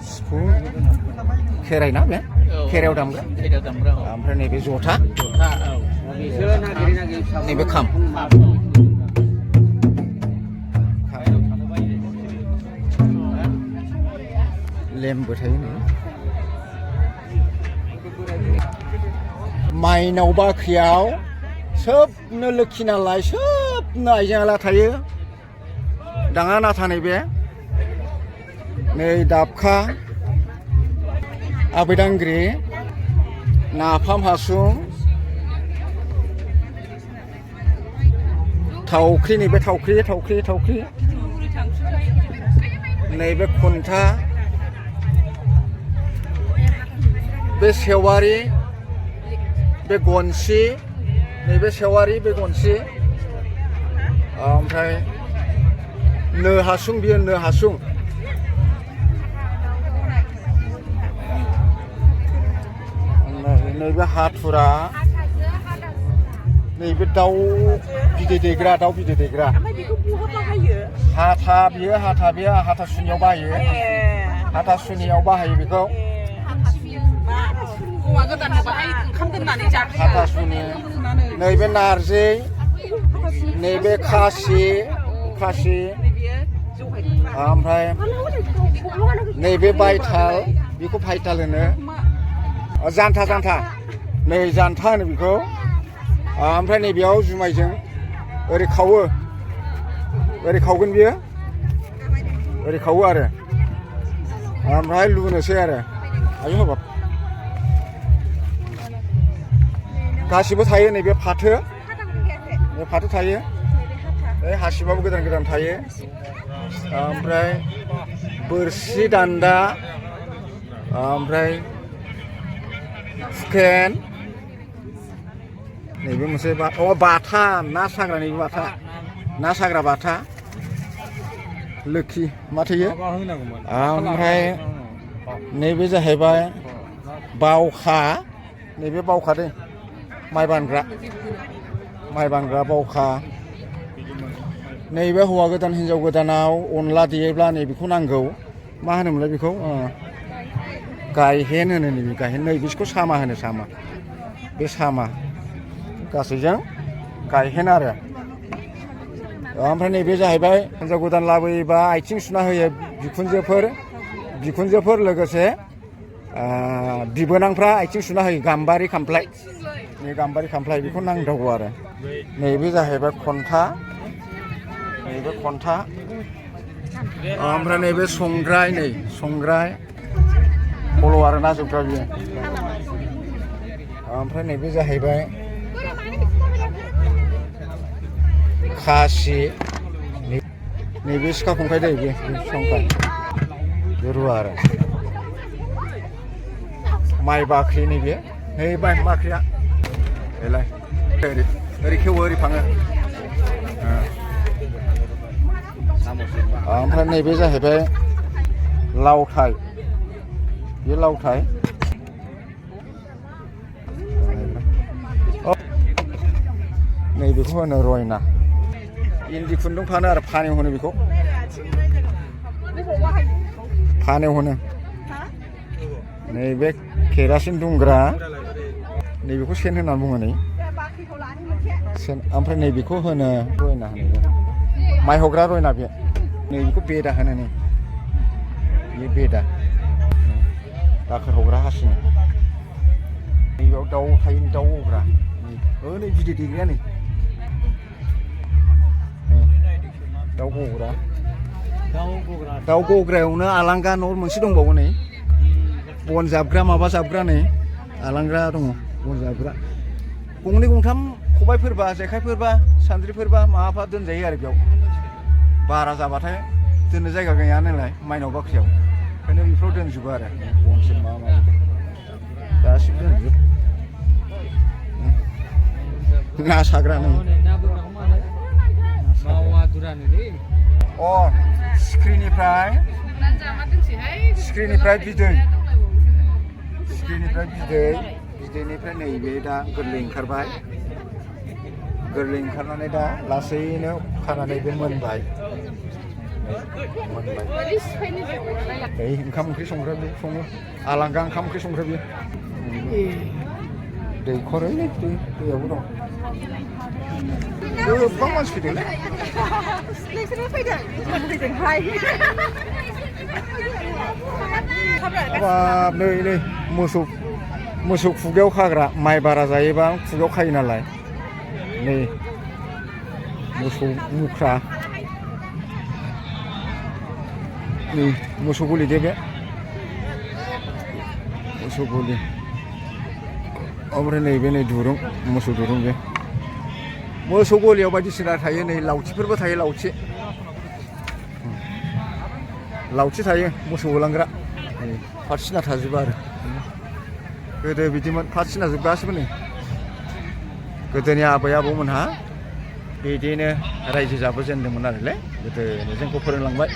सिफुं खेराइ ना बे खेराइयाव दामग्रा ओमफ्राय नैबे जथा नैबे खाम लेम्बो थायो नै माइनाव बाख्रियाव सोबनो लोखि नालाय सोबनो आइजें आइला थायो दाङा नाथा नैबे नै दाबखा आबैदांग्रि नाफाम हासुं थावख्रि नैबे थावख्रि नैबे खन्था बे सेवारि बे गनसि नैबे सेवारि बे गनसि ओमफ्राय नो हासुं बियो नो हासुं नैबे हाथुरा नैबे दाउ बिदै दैग्रा हाथा बियो हाथा सुनियाव बाहायो हाथा सुनियाव बाहायो बेखौ हाथासुनि नैबे नारजि नैबे खासि ओमफ्राय नैबे बायथाल बेखौ फाइटाल होनो जानथा नै जानथा होनो बेखौ ओमफ्राय नैबेयाव जुमायजों ओरै खावो ओरै खावगोन बियो ओरै खावो आरो ओमफ्राय लुनोसै आरो आयु हाबाब गासिबो थायो नैबे फाथो थायो बे हासिबाबो गोदान थायो ओमफ्राय बोरसि दान्दा ओमफ्राय हुकेन नैबे मोनसे बाथा ना साग्रा नैबे ना साग्रा बाथा लोखि मा थायो ओमफ्राय नैबे जाहैबाय बावखा नैबे बावखा दै माइ बानग्रा बावखा नैबे हौवा गोदान हिन्जाव गोदानाव अनला देयोब्ला नैबेखौ नांगौ मा होनोमोनलाय बेखौ गायहेन होनो नैबे गायहेन नैबेखौ सामा होनो बे सामा गासैजों गायहेन आरो ओमफ्राय नैबे जाहैबाय हिन्जाव गोदान लाबोयोबा आथिं सुना होयो बिखुनजोफोर लोगोसे बिबोनांफ्रा आथिं सुना होयो गाम्बारि खामफ्लाय बेखौ नांदावगौ आरो नैबे जाहैबाय खन्था ओमफ्राय नैबे संग्राय फल' आरो ना जोबग्रा बियो ओमफ्राय नैबे जाहैबाय खासि नैबे सिखा खंखाइ दै बे संखाय बे रुवा आरो माइ बाख्रि नैबे माइ बाख्रिया ओरै खेवो ओरै फाङो ओमफ्राय नैबे जाहैबाय लावथाय बे लावथाय नैबेखौ होनो रयना इन्दि खुन्दुं फानो आरो फानेव होनो बेखौ फानेव होनो नैबे केरासिन दुंग्रा नैबेखौ सेन होननानै बुङो नै सेन ओमफ्राय नैबेखौ होनो रयना होनो माइ हग्रा रयना बे नैबेखौ बेदा होनो नै बे बेदा दाखोर हग्रा हासिनि नैबेयाव दाउ थायो दाउ गग्रा नै बिदै दैग्राया नै दाउ गग्रायावनो आलांगा न' मोनसे दंबावो नै बन जाबग्रा माबा जाबग्रा नै आलांग्रा दङ बन जाबग्रा गंनै गंथाम खबाइफोरबा जेखाइफोरबा सान्द्रिफोरबा माबाफा दोनजायो आरो बेयाव बारा जाबाथाय दोननो जायगा गैया नालाय माइनाव बाख्रियाव ओंखायनो बेफोराव दोनजोबो आरो बनसोर माबा गासिबो दोनजोब ना साग्रा नै सिख्रिनिफ्राय बिदैनिफ्राय नैबे दा गोरलै ओंखारनानै दा लासैनो खानानै बे मोनबाय मोनबाय ओंखाम ओंख्रि संग्रा बे सङो आलांगा ओंखाम ओंख्रि संग्रा बेयो दैखर दैयावबो दं गोबां मानसि फैदोंलै हाबाब नै मोसौ खुगायाव खाग्रा माइ बारा जायोबा खुगायाव खायो नालाय नै मोसौ मुख्रा नै मोसौ गलि दे बे मोसौ गलि ओमफ्राय नैबे नै दुरुं मोसौ दुरुं बे मोसौ गलियाव बायदिसिना थायो नै लावथिफोरबो थायो लावथि थायो मोसौ होलांग्रा फारसिना थाजोबो आरो गोदो बिदिमोन फारसिना जोब गासिबो नै गोदोनि आबै आबौमोनहा बिदिनो रायजो जाबोजेनदोंमोन आरोलै गोदोनो जोंखौ फोरोंलांबाय